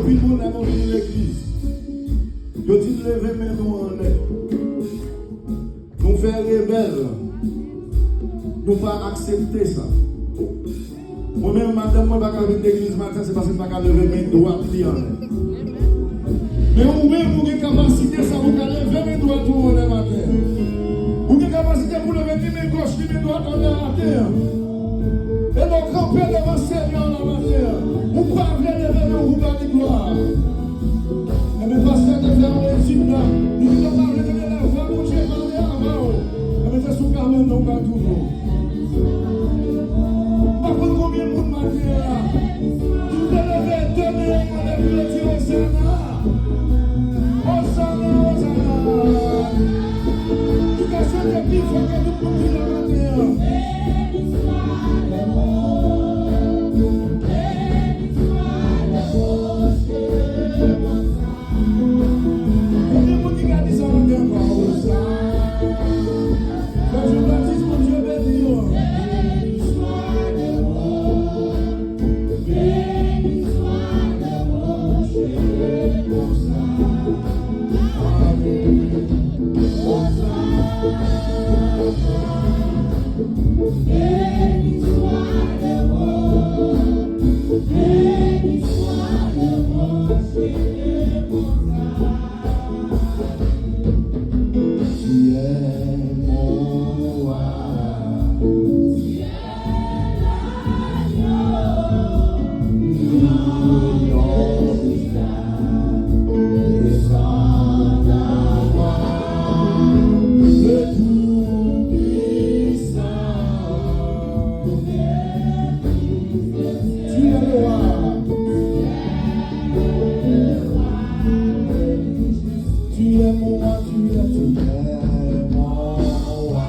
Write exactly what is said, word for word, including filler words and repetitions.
Anpil moun lè nou vin legliz, yo di n leve men nou anlè. Nou fè rebèl. Nou pa aksepte sa. Mwen menm, madanm mwen pa ka vin legliz maten, se paske l pa ka leve men dwat li anlè. Men ou menm, ou gen kapasite sa pou w ka leve men dwat ou anlè maten. Ou gen kapasite pou w leve ni men gòch, ni men dwat anlè maten an. E lè w kanpe devan Senyè w la maten an, ou pa vle leve men w pou w ba li glwa. Enben, pastè te fè yon etid la. Li di, "Papa, mwen te vle lè vwa Bondye pale avè w." Enben, se sou kabann nan w pral twouve w. M pa konn konbyen moun maten an la ki vle leve de men yo anlè pou yo di, "Osana! Osana, Osana!" Ki ka chante pi fò ke tout moun ki la maten an. Konbyen moun ki ka di sa maten ankò? Frè Jean Baptiste, Bondye beni w. Tu es mon roi. Tu es le roi. Tu es mon roi, tu es, tu es mon roi.